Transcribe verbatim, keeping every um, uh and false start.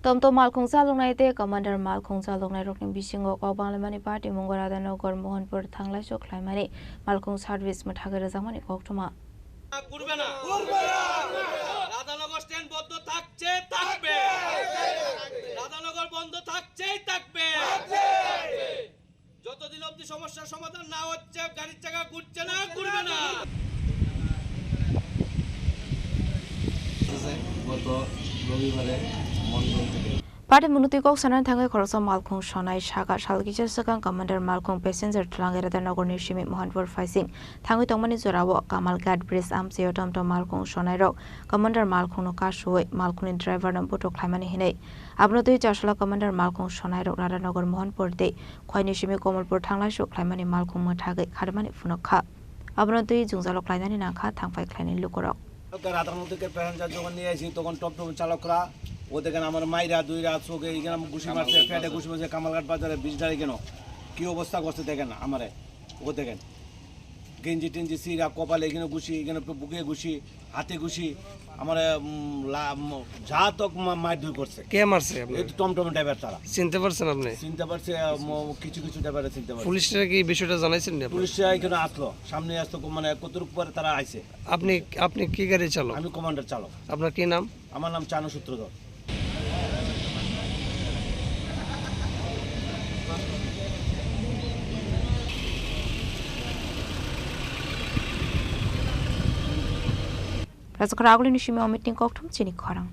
Tomtom malkhung chaloknai tei commander malkhung chaloknairokni bisingo kok banglaimani party mungo Radhanagar Mohanpur thanglaisu khlaimani malkhung service mwthagwi rwjakmani koktwma. করবে না। রাধানগর স্ট্যান্ড বন্ধ থাকছে, থাকবে। রাধানগর বন্ধ থাকছেই থাকবে। যতদিন অবধি সমস্যার সমাধান না হচ্ছে, গাড়ির চাকা ঘুরছে না, ঘুরবে না। গত রবিবারে মন্ডল থেকে Party munutwi kok sanani thangwi khoroksa malkhung sonai saka sal kisa swkang commander malkhung passenger twlangwi Radhanagarni simi Mohanpur phaising thangwi tongmani jorao Kamalghat bridge amchaio tomtom malkhung sonairok commander malkhungno kasuwi malkhungni driverno buthuk khlaimani hinwi. Abono twi chasala commander malkhung sonairok Radhanagar Mohanpur tei Khwaini simi Kamalpur thanglaisu khlaimani malkhung mwthagwi kharmani phunuk kha. Abono twi jwngjalo khlainani nangkha thangphai khlainani lukurok. Radhanagar থেকে প্যাসেঞ্জার যখন নিয়ে আসি, তখন টমটম চালকরা ও দেখেন আমার মাইরা দুইরা চোখে এখানে ঘুষি মারছে, পেটে ঘুষি মারছে, কামালঘাট বাজারে বিষ ঢালি কেন, কি অবস্থা করছে দেখেন আমারে, ও দেখেন গেঞ্জি টেঞ্জি ছিঁড়া, কপালে এখানে ঘুষি, এখানে বুকে ঘুষি, হাতে ঘুষি, আমার যা তক মারধর করছে। কে মারছে আপনি? এই তো টমটম ড্রাইভার তারা। চিনতে পারছেন আপনি? চিনতে পারছে, আহ, ম-, কিছু কিছু ড্রাইভারে চিনতে পারছে। পুলিশরা কি বিষয়টা জানাইছেন নি আপনার? পুলিশরা এখানে আসলো, সামনে আসতো, মানে কতটুকু পরে তারা আইছে। আপনি, আপনি কি গাড়ি চালক? আমি কমান্ডার চালক। আপনার কি নাম? আমার নাম চানু সূত্রধর। Rajakhara agulini simi omitni kokthum chini khorang.